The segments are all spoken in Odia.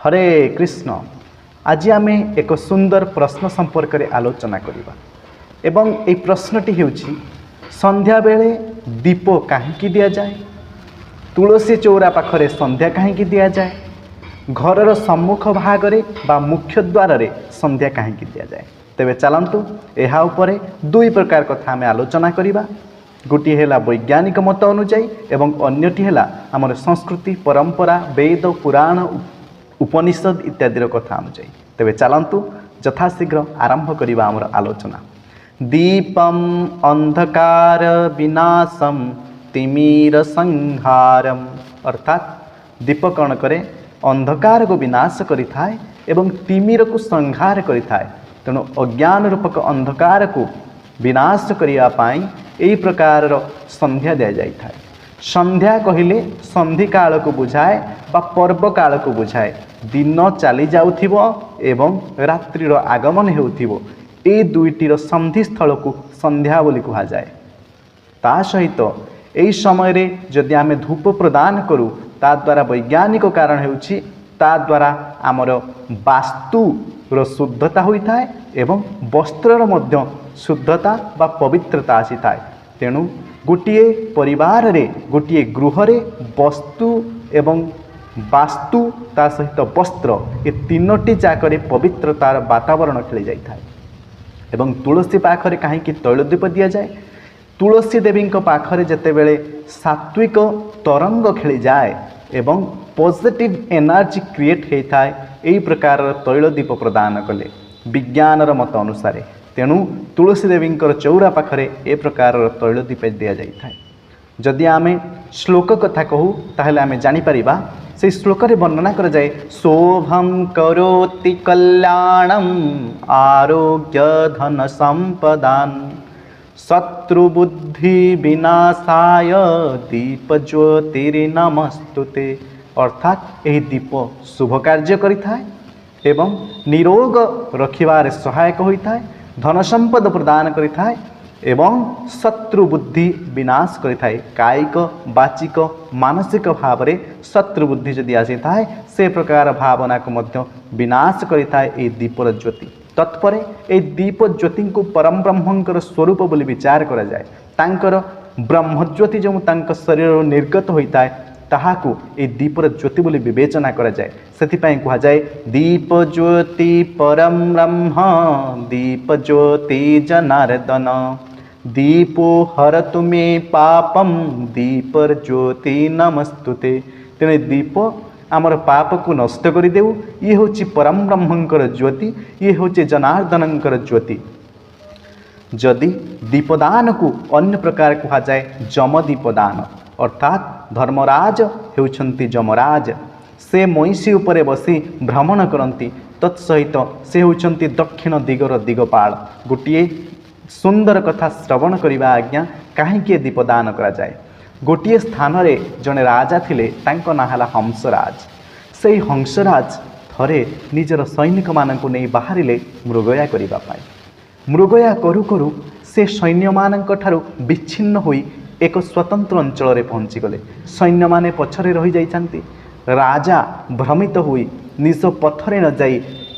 ହରେ କୃଷ୍ଣ। ଆଜି ଆମେ ଏକ ସୁନ୍ଦର ପ୍ରଶ୍ନ ସମ୍ପର୍କରେ ଆଲୋଚନା କରିବା ଏବଂ ଏହି ପ୍ରଶ୍ନଟି ହେଉଛି, ସନ୍ଧ୍ୟାବେଳେ ଦୀପ କାହିଁକି ଦିଆଯାଏ? ତୁଳସୀ ଚଉରା ପାଖରେ ସନ୍ଧ୍ୟା କାହିଁକି ଦିଆଯାଏ? ଘରର ସମ୍ମୁଖ ଭାଗରେ ବା ମୁଖ୍ୟ ଦ୍ୱାରରେ ସନ୍ଧ୍ୟା କାହିଁକି ଦିଆଯାଏ? ତେବେ ଚାଲନ୍ତୁ, ଏହା ଉପରେ ଦୁଇ ପ୍ରକାର କଥା ଆମେ ଆଲୋଚନା କରିବା। ଗୋଟିଏ ହେଲା ବୈଜ୍ଞାନିକ ମତ ଅନୁଯାୟୀ ଏବଂ ଅନ୍ୟଟି ହେଲା ଆମର ସଂସ୍କୃତି, ପରମ୍ପରା, ବେଦ, ପୁରାଣ, ଉପନିଷଦ ଇତ୍ୟାଦିର କଥା ଅନୁଯାୟୀ। ତେବେ ଚାଲନ୍ତୁ, ଯଥାଶୀଘ୍ର ଆରମ୍ଭ କରିବା ଆମର ଆଲୋଚନା। ଦୀପମ୍ ଅନ୍ଧକାର ବିନାଶମ୍ ତିମିର ସଂହାରମ୍। ଅର୍ଥାତ୍ ଦୀପ କ'ଣ କରେ? ଅନ୍ଧକାରକୁ ବିନାଶ କରିଥାଏ ଏବଂ ତିମିରକୁ ସଂହାର କରିଥାଏ। ତେଣୁ ଅଜ୍ଞାନ ରୂପକ ଅନ୍ଧକାରକୁ ବିନାଶ କରିବା ପାଇଁ ଏହି ପ୍ରକାରର ସନ୍ଧ୍ୟା ଦିଆଯାଇଥାଏ। ସନ୍ଧ୍ୟା କହିଲେ ସନ୍ଧିକାଳକୁ ବୁଝାଏ ବା ପର୍ବ କାଳକୁ ବୁଝାଏ। ଦିନ ଚାଲି ଯାଉଥିବ ଏବଂ ରାତ୍ରିର ଆଗମନ ହେଉଥିବ, ଏଇ ଦୁଇଟିର ସନ୍ଧିସ୍ଥଳକୁ ସନ୍ଧ୍ୟା ବୋଲି କୁହାଯାଏ। ତା ସହିତ ଏହି ସମୟରେ ଯଦି ଆମେ ଧୂପ ପ୍ରଦାନ କରୁ, ତା ଦ୍ୱାରା ବୈଜ୍ଞାନିକ କାରଣ ହେଉଛି, ତା ଦ୍ୱାରା ଆମର ବାସ୍ତୁର ଶୁଦ୍ଧତା ହୋଇଥାଏ ଏବଂ ବସ୍ତ୍ରର ମଧ୍ୟ ଶୁଦ୍ଧତା ବା ପବିତ୍ରତା ଆସିଥାଏ। ତେଣୁ ଗୋଟିଏ ପରିବାରରେ, ଗୋଟିଏ ଗୃହରେ ବସ୍ତୁ ଏବଂ ବାସ୍ତୁ, ତା ସହିତ ବସ୍ତ୍ର, ଏ ତିନୋଟି ଯାକରେ ପବିତ୍ରତାର ବାତାବରଣ ଖେଳି ଯାଇଥାଏ। ଏବଂ ତୁଳସୀ ପାଖରେ କାହିଁକି ତୈଳଦୀପ ଦିଆଯାଏ? ତୁଳସୀ ଦେବୀଙ୍କ ପାଖରେ ଯେତେବେଳେ ସାତ୍ୱିକ ତରଙ୍ଗ ଖେଳିଯାଏ ଏବଂ ପଜିଟିଭ୍ ଏନର୍ଜି କ୍ରିଏଟ୍ ହେଇଥାଏ ଏହି ପ୍ରକାରର ତୈଳଦୀପ ପ୍ରଦାନ କଲେ, ବିଜ୍ଞାନର ମତ ଅନୁସାରେ। ତେଣୁ ତୁଳସୀ ଦେବୀଙ୍କର ଚଉରା ପାଖରେ ଏ ପ୍ରକାରର ତୈଳଦୀପ ଦିଆଯାଇଥାଏ। ଯଦି ଆମେ ଶ୍ଲୋକ କଥା କହୁ, ତାହେଲେ ଆମେ ଜାଣିପାରିବା, ସେଇ ଶ୍ଲୋକରେ ବର୍ଣ୍ଣନା କରାଯାଏ, ଶୋଭಂ କରୋତି କଲ୍ୟାଣମ୍ ଆରୋଗ୍ୟ ଧନ ସମ୍ପଦାନ ଶତ୍ରୁବୁଦ୍ଧି ବିନାଶାୟ ଦୀପ ଜ୍ୟୋତିରି ନମସ୍ତୁତେ। ଅର୍ଥାତ୍ ଏହି ଦୀପ ଶୁଭ କାର୍ଯ୍ୟ କରିଥାଏ ଏବଂ ନିରୋଗ ରଖିବାରେ ସହାୟକ ହୋଇଥାଏ, ଧନ ସମ୍ପଦ ପ୍ରଦାନ କରିଥାଏ ଏବଂ ଶତ୍ରୁ ବୁଦ୍ଧି ବିନାଶ କରିଥାଏ। କାୟିକ, ବାଚିକ, ମାନସିକ ଭାବରେ ଶତ୍ରୁ ବୁଦ୍ଧି ଯଦି ଆସିଥାଏ, ସେ ପ୍ରକାର ଭାବନାକୁ ମଧ୍ୟ ବିନାଶ କରିଥାଏ ଏହି ଦୀପର ଜ୍ୟୋତି। ତତ୍ପରେ ଏହି ଦୀପ ଜ୍ୟୋତିଙ୍କୁ ପରମ ବ୍ରହ୍ମଙ୍କର ସ୍ୱରୂପ ବୋଲି ବିଚାର କରାଯାଏ। ତାଙ୍କର ବ୍ରହ୍ମଜ୍ୟୋତି ଯେଉଁ ତାଙ୍କ ଶରୀରରୁ ନିର୍ଗତ ହୋଇଥାଏ, ତାହାକୁ ଏହି ଦୀପର ଜ୍ୟୋତି ବୋଲି ବିବେଚନା କରାଯାଏ। ସେଥିପାଇଁ କୁହାଯାଏ, ଦୀପ ଜ୍ୟୋତି ପରମ ବ୍ରହ୍ମ ଦୀପ ଜ୍ୟୋତି ଜନାର୍ଦନ ଦୀପୋ ହରତୁ ମେ ପାପମ୍ ଦୀପର ଜ୍ୟୋତି ନମସ୍ତୁତେ। ତେଣୁ ଏ ଦୀପ ଆମର ପାପକୁ ନଷ୍ଟ କରିଦେଉ। ଇଏ ହେଉଛି ପରମ ବ୍ରହ୍ମଙ୍କର ଜ୍ୟୋତି, ଇଏ ହେଉଛି ଜନାର୍ଦ୍ଦନଙ୍କର ଜ୍ୟୋତି। ଯଦି ଦୀପଦାନକୁ ଅନ୍ୟ ପ୍ରକାର କୁହାଯାଏ, ଯମ ଦୀପଦାନ। ଅର୍ଥାତ୍ ଧର୍ମରାଜ ହେଉଛନ୍ତି ଯମରାଜ। ସେ ମଇଁଷି ଉପରେ ବସି ଭ୍ରମଣ କରନ୍ତି। ତତ୍ସହିତ ସେ ହେଉଛନ୍ତି ଦକ୍ଷିଣ ଦିଗର ଦିଗପାଳ। ଗୋଟିଏ ସୁନ୍ଦର କଥା ଶ୍ରବଣ କରିବା ଆଜ୍ଞା, କାହିଁକି ଏ ଦୀପଦାନ କରାଯାଏ? ଗୋଟିଏ ସ୍ଥାନରେ ଜଣେ ରାଜା ଥିଲେ, ତାଙ୍କ ନାଁ ହେଲା ହଂସରାଜ। ସେଇ ହଂସରାଜ ଥରେ ନିଜର ସୈନିକମାନଙ୍କୁ ନେଇ ବାହାରିଲେ ମୃଗୟା କରିବା ପାଇଁ। ମୃଗୟା କରୁ କରୁ ସେ ସୈନ୍ୟମାନଙ୍କ ଠାରୁ ବିଚ୍ଛିନ୍ନ ହୋଇ ଏକ ସ୍ୱତନ୍ତ୍ର ଅଞ୍ଚଳରେ ପହଞ୍ଚିଗଲେ। ସୈନ୍ୟମାନେ ପଛରେ ରହିଯାଇଛନ୍ତି। ରାଜା ଭ୍ରମିତ ହୋଇ ନିଜ ପଥରେ ନ ଯାଇ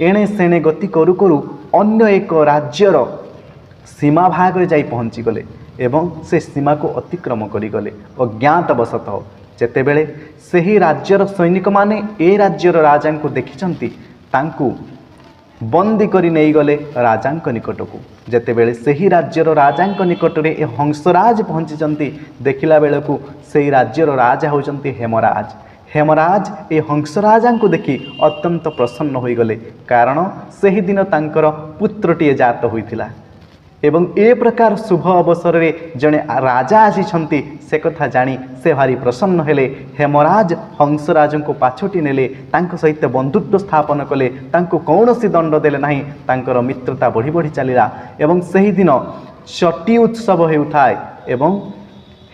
ଏଣେ ସେଣେ ଗତି କରୁ କରୁ ଅନ୍ୟ ଏକ ରାଜ୍ୟର ସୀମା ଭାଗରେ ଯାଇ ପହଞ୍ଚିଗଲେ ଏବଂ ସେ ସୀମାକୁ ଅତିକ୍ରମ କରିଗଲେ ଅଜ୍ଞାତବଶତଃ। ଯେତେବେଳେ ସେହି ରାଜ୍ୟର ସୈନିକମାନେ ଏ ରାଜ୍ୟର ରାଜାଙ୍କୁ ଦେଖିଛନ୍ତି, ତାଙ୍କୁ ବନ୍ଦୀ କରି ନେଇଗଲେ ରାଜାଙ୍କ ନିକଟକୁ। ଯେତେବେଳେ ସେହି ରାଜ୍ୟର ରାଜାଙ୍କ ନିକଟରେ ଏ ହଂସରାଜ ପହଞ୍ଚିଛନ୍ତି, ଦେଖିଲା ବେଳକୁ ସେହି ରାଜ୍ୟର ରାଜା ହେଉଛନ୍ତି ହେମରାଜ। ହେମରାଜ ଏ ହଂସରାଜାଙ୍କୁ ଦେଖି ଅତ୍ୟନ୍ତ ପ୍ରସନ୍ନ ହୋଇଗଲେ, କାରଣ ସେହିଦିନ ତାଙ୍କର ପୁତ୍ରଟିଏ ଜାତ ହୋଇଥିଲା ଏବଂ ଏ ପ୍ରକାର ଶୁଭ ଅବସରରେ ଜଣେ ରାଜା ଆସିଛନ୍ତି, ସେ କଥା ଜାଣି ସେ ଭାରି ପ୍ରସନ୍ନ ହେଲେ। ହେମରାଜ ହଂସରାଜଙ୍କୁ ପାଛୋଟି ନେଲେ, ତାଙ୍କ ସହିତ ବନ୍ଧୁତ୍ୱ ସ୍ଥାପନ କଲେ, ତାଙ୍କୁ କୌଣସି ଦଣ୍ଡ ଦେଲେ ନାହିଁ। ତାଙ୍କର ମିତ୍ରତା ବଢ଼ି ବଢ଼ି ଚାଲିଲା ଏବଂ ସେହିଦିନ ଚଟି ଉତ୍ସବ ହେଉଥାଏ ଏବଂ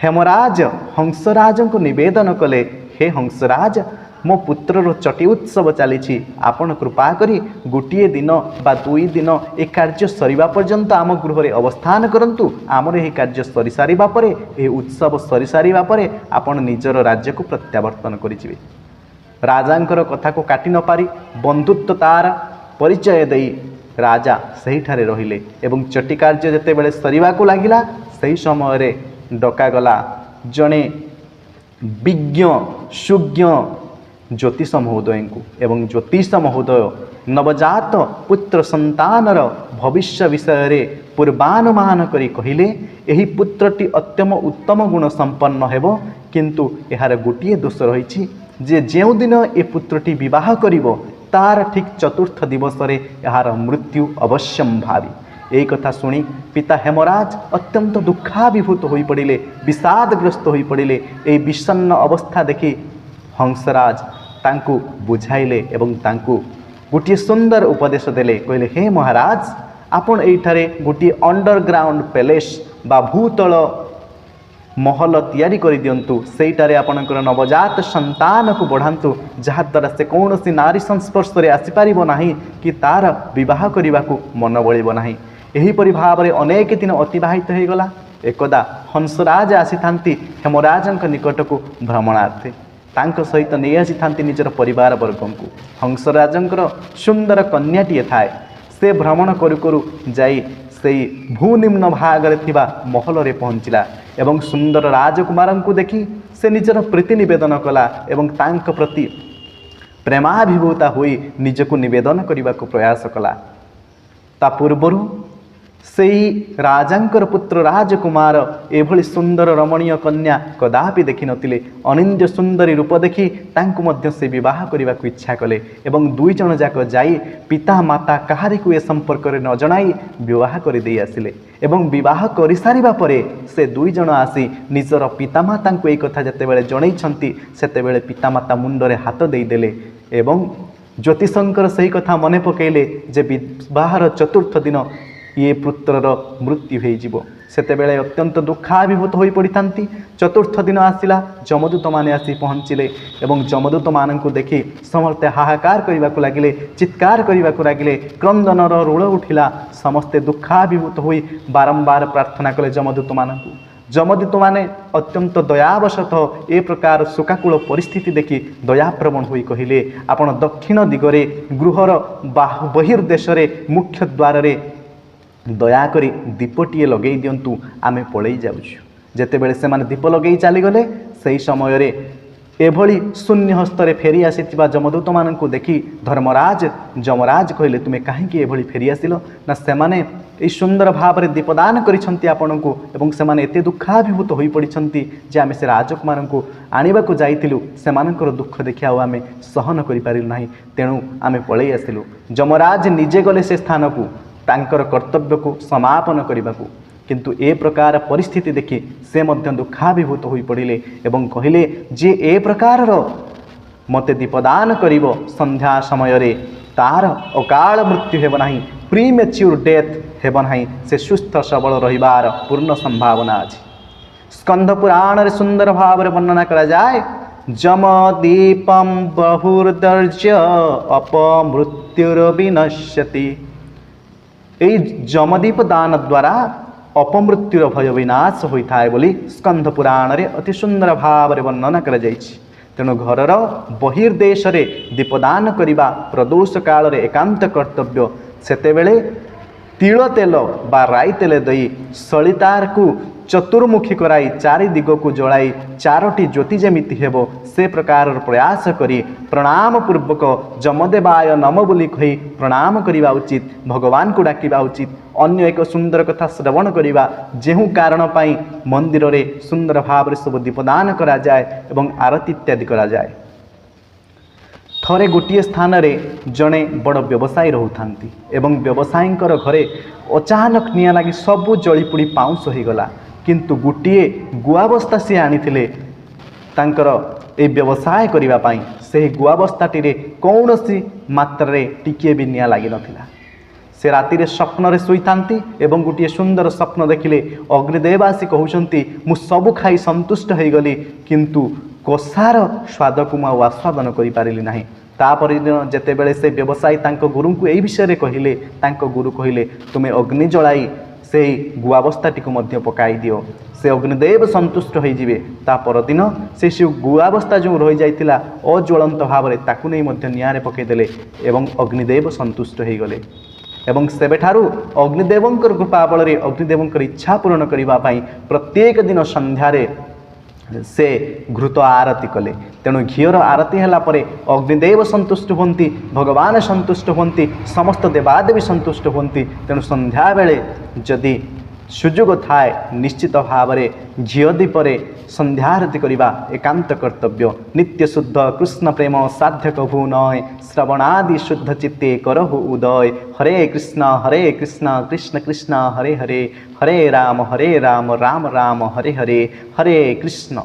ହେମରାଜ ହଂସରାଜଙ୍କୁ ନିବେଦନ କଲେ, ହେ ହଂସରାଜ, ମୋ ପୁତ୍ରର ଚଟି ଉତ୍ସବ ଚାଲିଛି, ଆପଣ କୃପା କରି ଗୋଟିଏ ଦିନ ବା 2 ଦିନ ଏ କାର୍ଯ୍ୟ ସରିବା ପର୍ଯ୍ୟନ୍ତ ଆମ ଗୃହରେ ଅବସ୍ଥାନ କରନ୍ତୁ। ଆମର ଏହି କାର୍ଯ୍ୟ ସରିସାରିବା ପରେ, ଏହି ଉତ୍ସବ ସରିସାରିବା ପରେ ଆପଣ ନିଜର ରାଜ୍ୟକୁ ପ୍ରତ୍ୟାବର୍ତ୍ତନ କରିଯିବେ। ରାଜାଙ୍କର କଥାକୁ କାଟି ନପାରି ବନ୍ଧୁତ୍ୱ ତାର ପରିଚୟ ଦେଇ ରାଜା ସେହିଠାରେ ରହିଲେ ଏବଂ ଚଟି କାର୍ଯ୍ୟ ଯେତେବେଳେ ସରିବାକୁ ଲାଗିଲା, ସେହି ସମୟରେ ଡକାଗଲା ଜଣେ ବିଜ୍ଞ ସୁଜ୍ଞ ଜ୍ୟୋତିଷ ମହୋଦୟଙ୍କୁ ଏବଂ ଜ୍ୟୋତିଷ ମହୋଦୟ ନବଜାତ ପୁତ୍ର ସନ୍ତାନର ଭବିଷ୍ୟ ବିଷୟରେ ପୂର୍ବାନୁମାନ କରି କହିଲେ, ଏହି ପୁତ୍ରଟି ଅତ୍ୟମ ଉତ୍ତମ ଗୁଣ ସମ୍ପନ୍ନ ହେବ, କିନ୍ତୁ ଏହାର ଗୋଟିଏ ଦୋଷ ରହିଛି ଯେ ଯେଉଁଦିନ ଏ ପୁତ୍ରଟି ବିବାହ କରିବ ତାର ଠିକ୍ ଚତୁର୍ଥ ଦିବସରେ ଏହାର ମୃତ୍ୟୁ ଅବଶ୍ୟମ୍ଭାବୀ। ଏହି କଥା ଶୁଣି ପିତା ହେମରାଜ ଅତ୍ୟନ୍ତ ଦୁଃଖାଭିଭୂତ ହୋଇପଡ଼ିଲେ, ବିଷାଦଗ୍ରସ୍ତ ହୋଇପଡ଼ିଲେ। ଏହି বিষণ্ଣ ଅବସ୍ଥା ଦେଖି ହଂସରାଜ ତାଙ୍କୁ ବୁଝାଇଲେ ଏବଂ ତାଙ୍କୁ ଗୋଟିଏ ସୁନ୍ଦର ଉପଦେଶ ଦେଲେ। କହିଲେ, ହେ ମହାରାଜ, ଆପଣ ଏଇଠାରେ ଗୋଟିଏ ଅଣ୍ଡରଗ୍ରାଉଣ୍ଡ ପ୍ୟାଲେସ୍ ବା ଭୂତଳ ମହଲ ତିଆରି କରିଦିଅନ୍ତୁ। ସେଇଟାରେ ଆପଣଙ୍କର ନବଜାତ ସନ୍ତାନକୁ ବଢ଼ାନ୍ତୁ, ଯାହାଦ୍ୱାରା ସେ କୌଣସି ନାରୀ ସଂସ୍ପର୍ଶରେ ଆସିପାରିବ ନାହିଁ କି ତା'ର ବିବାହ କରିବାକୁ ମନ ବଳିବ ନାହିଁ। ଏହିପରି ଭାବରେ ଅନେକ ଦିନ ଅତିବାହିତ ହୋଇଗଲା। ଏକଦା ହଂସରାଜ ଆସିଥାନ୍ତି ହେମରାଜଙ୍କ ନିକଟକୁ ଭ୍ରମଣାର୍ଥେ। ତାଙ୍କ ସହିତ ନେଇ ଆସିଥାନ୍ତି ନିଜର ପରିବାର ବର୍ଗଙ୍କୁ। ହଂସରାଜଙ୍କର ସୁନ୍ଦର କନ୍ୟାଟିଏ ଥାଏ। ସେ ଭ୍ରମଣ କରୁ କରୁ ଯାଇ ସେଇ ଭୂନିମ୍ନ ଭାଗରେ ଥିବା ମହଲରେ ପହଞ୍ଚିଲା ଏବଂ ସୁନ୍ଦର ରାଜକୁମାରଙ୍କୁ ଦେଖି ସେ ନିଜର ପ୍ରୀତି ନିବେଦନ କଲା ଏବଂ ତାଙ୍କ ପ୍ରତି ପ୍ରେମାଭିଭୂତା ହୋଇ ନିଜକୁ ନିବେଦନ କରିବାକୁ ପ୍ରୟାସ କଲା। ତା ପୂର୍ବରୁ ସେଇ ରାଜାଙ୍କର ପୁତ୍ର ରାଜକୁମାର ଏଭଳି ସୁନ୍ଦର ରମଣୀୟ କନ୍ୟା କଦାପି ଦେଖିନଥିଲେ। ଅନିନ୍ଦ୍ୟ ସୁନ୍ଦରୀ ରୂପ ଦେଖି ତାଙ୍କୁ ମଧ୍ୟ ସେ ବିବାହ କରିବାକୁ ଇଚ୍ଛା କଲେ ଏବଂ ଦୁଇ ଜଣ ଯାକ ଯାଇ ପିତା ମାତା କାହାରିକୁ ଏ ସମ୍ପର୍କରେ ନ ଜଣାଇ ବିବାହ କରିଦେଇ ଆସିଲେ। ଏବଂ ବିବାହ କରିସାରିବା ପରେ ସେ ଦୁଇ ଜଣ ଆସି ନିଜର ପିତାମାତାଙ୍କୁ ଏଇ କଥା ଯେତେବେଳେ ଜଣେଇଛନ୍ତି, ସେତେବେଳେ ପିତାମାତା ମୁଣ୍ଡରେ ହାତ ଦେଇଦେଲେ ଏବଂ ଜ୍ୟୋତିଷଙ୍କର ସେହି କଥା ମନେ ପକାଇଲେ ଯେ ବିବାହର ଚତୁର୍ଥ ଦିନ ଇଏ ପୁତ୍ରର ମୃତ୍ୟୁ ହୋଇଯିବ। ସେତେବେଳେ ଅତ୍ୟନ୍ତ ଦୁଃଖାଭିଭୂତ ହୋଇପଡ଼ିଥାନ୍ତି। ଚତୁର୍ଥ ଦିନ ଆସିଲା, ଯମଦୂତମାନେ ଆସି ପହଞ୍ଚିଲେ ଏବଂ ଯମଦୂତମାନଙ୍କୁ ଦେଖି ସମସ୍ତେ ହାହାକାର କରିବାକୁ ଲାଗିଲେ, ଚିତ୍କାର କରିବାକୁ ଲାଗିଲେ, କ୍ରନ୍ଦନର ରୋଳ ଉଠିଲା। ସମସ୍ତେ ଦୁଃଖାଭିଭୂତ ହୋଇ ବାରମ୍ବାର ପ୍ରାର୍ଥନା କଲେ ଯମଦୂତମାନଙ୍କୁ। ଯମଦୂତମାନେ ଅତ୍ୟନ୍ତ ଦୟାବଶତଃ ଏ ପ୍ରକାର ଶୋକାକୁଳ ପରିସ୍ଥିତି ଦେଖି ଦୟାପ୍ରବଣ ହୋଇ କହିଲେ, ଆପଣ ଦକ୍ଷିଣ ଦିଗରେ ଗୃହର ବହିର୍ଦେଶରେ ମୁଖ୍ୟ ଦ୍ୱାରରେ ଦୟାକରି ଦୀପଟିଏ ଲଗେଇ ଦିଅନ୍ତୁ, ଆମେ ପଳେଇ ଯାଉଛୁ। ଯେତେବେଳେ ସେମାନେ ଦୀପ ଲଗେଇ ଚାଲିଗଲେ, ସେହି ସମୟରେ ଏଭଳି ଶୂନ୍ୟ ହସ୍ତରେ ଫେରି ଆସିଥିବା ଯମଦୂତମାନଙ୍କୁ ଦେଖି ଧର୍ମରାଜ ଯମରାଜ କହିଲେ, ତୁମେ କାହିଁକି ଏଭଳି ଫେରି ଆସିଲ? ନା, ସେମାନେ ଏଇ ସୁନ୍ଦର ଭାବରେ ଦୀପଦାନ କରିଛନ୍ତି ଆପଣଙ୍କୁ ଏବଂ ସେମାନେ ଏତେ ଦୁଃଖାଭିଭୂତ ହୋଇପଡ଼ିଛନ୍ତି ଯେ ଆମେ ସେ ରାଜକୁମାରଙ୍କୁ ଆଣିବାକୁ ଯାଇଥିଲୁ, ସେମାନଙ୍କର ଦୁଃଖ ଦେଖି ଆଉ ଆମେ ସହନ କରିପାରିଲୁ ନାହିଁ, ତେଣୁ ଆମେ ପଳେଇ ଆସିଲୁ। ଯମରାଜ ନିଜେ ଗଲେ ସେ ସ୍ଥାନକୁ ତାଙ୍କର କର୍ତ୍ତବ୍ୟକୁ ସମାପନ କରିବାକୁ, କିନ୍ତୁ ଏ ପ୍ରକାର ପରିସ୍ଥିତି ଦେଖି ସେ ମଧ୍ୟ ଦୁଃଖାଭିଭୂତ ହୋଇପଡ଼ିଲେ ଏବଂ କହିଲେ, ଯେ ଏ ପ୍ରକାରର ମୋତେ ଦୀପଦାନ କରିବ ସନ୍ଧ୍ୟା ସମୟରେ, ତାର ଅକାଳ ମୃତ୍ୟୁ ହେବ ନାହିଁ, ପ୍ରିମେଚ୍ୟୁର ଡେଥ୍ ହେବ ନାହିଁ, ସେ ସୁସ୍ଥ ସବଳ ରହିବାର ପୂର୍ଣ୍ଣ ସମ୍ଭାବନା ଅଛି। ସ୍କନ୍ଦ ପୁରାଣରେ ସୁନ୍ଦର ଭାବରେ ବର୍ଣ୍ଣନା କରାଯାଏ, ଯମ ଦୀପಂ ବହୁର୍ଦର୍ଯ୍ୟ ଅପମୃତ୍ୟୁର ବିନଶ୍ୟତି। ଏଇ ଯମଦୀପ ଦାନ ଦ୍ୱାରା ଅପମୃତ୍ୟୁର ଭୟ ବିନାଶ ହୋଇଥାଏ ବୋଲି ସ୍କନ୍ଦ ପୁରାଣରେ ଅତି ସୁନ୍ଦର ଭାବରେ ବର୍ଣ୍ଣନା କରାଯାଇଛି। ତେଣୁ ଘରର ବହିର୍ଦେଶରେ ଦୀପଦାନ କରିବା ପ୍ରଦୋଷ କାଳରେ ଏକାନ୍ତ କର୍ତ୍ତବ୍ୟ। ସେତେବେଳେ ତିଳ ତେଲ ବା ରାଇ ତେଲ ଦେଇ ସଳିତାକୁ ଚତୁର୍ମୁଖୀ କରାଇ ଚାରି ଦିଗକୁ ଜଳାଇ ଚାରୋଟି ଜ୍ୟୋତି ଯେମିତି ହେବ ସେ ପ୍ରକାରର ପ୍ରୟାସ କରି ପ୍ରଣାମ ପୂର୍ବକ ଯମଦେବାୟ ନମ ବୋଲି କହି ପ୍ରଣାମ କରିବା ଉଚିତ, ଭଗବାନଙ୍କୁ ଡାକିବା ଉଚିତ। ଅନ୍ୟ ଏକ ସୁନ୍ଦର କଥା ଶ୍ରବଣ କରିବା, ଯେଉଁ କାରଣ ପାଇଁ ମନ୍ଦିରରେ ସୁନ୍ଦର ଭାବରେ ସବୁ ଦୀପଦାନ କରାଯାଏ ଏବଂ ଆରତି ଇତ୍ୟାଦି କରାଯାଏ। ଥରେ ଗୋଟିଏ ସ୍ଥାନରେ ଜଣେ ବଡ଼ ବ୍ୟବସାୟୀ ରହୁଥାନ୍ତି ଏବଂ ବ୍ୟବସାୟୀଙ୍କର ଘରେ ଅଚାନକ ନିଆଁ ଲାଗି ସବୁ ଜଳିପୋଡ଼ି ପାଉଁଶ ହୋଇଗଲା। କିନ୍ତୁ ଗୋଟିଏ ଗୁଆ ବସ୍ତା ସିଏ ଆଣିଥିଲେ ତାଙ୍କର ଏଇ ବ୍ୟବସାୟ କରିବା ପାଇଁ, ସେହି ଗୁଆ ବସ୍ତାଟିରେ କୌଣସି ମାତ୍ରାରେ ଟିକିଏ ବି ନିଆଁ ଲାଗିନଥିଲା। ସେ ରାତିରେ ସ୍ୱପ୍ନରେ ଶୋଇଥାନ୍ତି ଏବଂ ଗୋଟିଏ ସୁନ୍ଦର ସ୍ୱପ୍ନ ଦେଖିଲେ, ଅଗ୍ନିଦେବ ଆସି କହୁଛନ୍ତି, ମୁଁ ସବୁ ଖାଇ ସନ୍ତୁଷ୍ଟ ହୋଇଗଲି, କିନ୍ତୁ କଷାର ସ୍ୱାଦକୁ ମୁଁ ଆଉ ଆସ୍ୱାଦନ କରିପାରିଲି ନାହିଁ। ତାପରଦିନ ଯେତେବେଳେ ସେ ବ୍ୟବସାୟୀ ତାଙ୍କ ଗୁରୁଙ୍କୁ ଏଇ ବିଷୟରେ କହିଲେ, ତାଙ୍କ ଗୁରୁ କହିଲେ, ତୁମେ ଅଗ୍ନି ଜଳାଇ ସେଇ ଗୁଆ ବସ୍ତାଟିକୁ ମଧ୍ୟ ପକାଇ ଦିଅ। ସେ ଅଗ୍ନିଦେବ ସନ୍ତୁଷ୍ଟ ହୋଇଯିବେ। ତା ପରଦିନ ସେ ସେ ଗୁଆ ବସ୍ତା ଯେଉଁ ରହିଯାଇଥିଲା ଅଜ୍ୱଳନ୍ତ ଭାବରେ, ତାକୁ ନେଇ ମଧ୍ୟ ନିଆଁରେ ପକାଇଦେଲେ ଏବଂ ଅଗ୍ନିଦେବ ସନ୍ତୁଷ୍ଟ ହୋଇଗଲେ। ଏବଂ ସେବେଠାରୁ ଅଗ୍ନିଦେବଙ୍କର କୃପା ବଳରେ ଅଗ୍ନିଦେବଙ୍କର ଇଚ୍ଛା ପୂରଣ କରିବା ପାଇଁ ପ୍ରତ୍ୟେକ ଦିନ ସନ୍ଧ୍ୟାରେ ସେ ଘୃତ ଆରତି କଲେ। ତେଣୁ ଘିଅର ଆରତି ହେଲା ପରେ ଅଗ୍ନିଦେବ ସନ୍ତୁଷ୍ଟ ହୁଅନ୍ତି, ଭଗବାନ ସନ୍ତୁଷ୍ଟ ହୁଅନ୍ତି, ସମସ୍ତ ଦେବାଦେବୀ ସନ୍ତୁଷ୍ଟ ହୁଅନ୍ତି। ତେଣୁ ସନ୍ଧ୍ୟାବେଳେ ଯଦି ସୁଯୋଗ ଥାଏ, ନିଶ୍ଚିତ ଭାବରେ ଘିଅ ଦୀପରେ ସନ୍ଧ୍ୟା ଆରତି କରିବା ଏକାନ୍ତ କର୍ତ୍ତବ୍ୟ। ନିତ୍ୟ ଶୁଦ୍ଧ କୃଷ୍ଣ ପ୍ରେମ ସାଧ୍ୟ କଭୁ ନୟ, ଶ୍ରବଣାଦି ଶୁଦ୍ଧ ଚିତ୍ତେ କରହୁ ଉଦୟ। ହରେ କୃଷ୍ଣ ହରେ କୃଷ୍ଣ କୃଷ୍ଣ କୃଷ୍ଣ ହରେ ହରେ, ହରେ ରାମ ହରେ ରାମ ରାମ ରାମ ହରେ ହରେ। ହରେ କୃଷ୍ଣ।